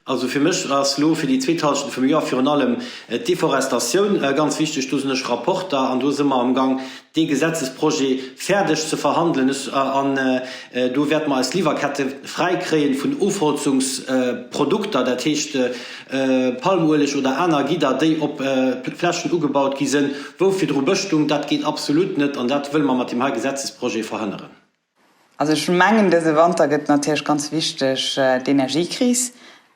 Also fir mech ass elo fir déi zweet Hallschent vum Joer virun allem d'Deforestatioun ganz wichteg. Do sinn ech Rapporter an do si mer am Gang dee Gesetzesprojet fäerdeg ze verhandelen. An do wäerte mer eis Liwwerkette fräi kréien vun Ofholzungsprodukter, dat heescht Palmueleg oder aner Gidder, déi op Flächen ugebaut gi sinn, wou virdru Bësch stung. Dat geet absolut net an dat wëlle mer mat deem hei Gesetzesprojet verhënneren. Also ech mengen, dëse Wanter gëtt natierlech ganz wichteg d'Energiekris,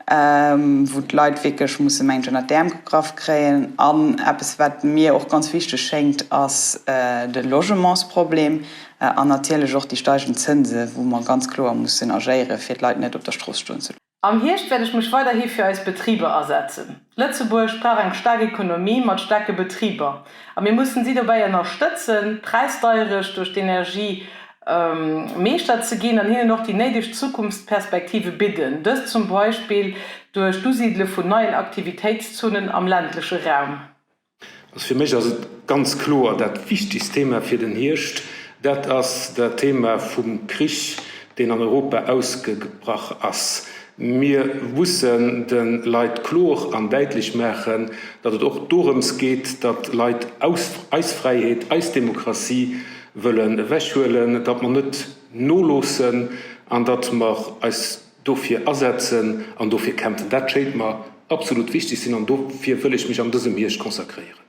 wou d'Leit wierklech musse mengen ech ënnert d'Äerm gegraff kréien. An eppes wat mir och ganz wichteg schéngt, ass de Logementsproblem an natierlech och déi steigend Zënse wou mer ganz kloer mussen agéiere fir d'Leit net op der Strooss stoen ze loossen. Am Hierscht wäert ech mech weiderhi fir eis Betriber asetzen. Lëtzebuerg brauch eng staark Ekonomie mat staarke Betriber a mir mussen si dobäi ënnerstëtzen, d'Präisdeierecht duerch d'Energie Meeschter ze ginn an hinnen och déi néideg Zukunftsperspektive bidden, dëst zum Beispill duerch d'Usidele vun neien Aktivitéitszonen am ländleche Raum. Also fir mech ass et ganz kloer dat wichtigst Thema fir den Hierscht, dat ass dat Thema vum Krich, deen an Europa ausgebrach ass. Mir mussen de Leit kloer an däitlech maachen, datt et och dorëms geet, datt Leit eis Fräiheet, eis Demokratie wëllen ewechhuelen, datt mer net noloossen an datt mer eis dofir asetzen an dofir kämpfen. Dat schéint mer absolut wichteg sinn an dofir wëll ech mech an dësem Hierscht consacréieren.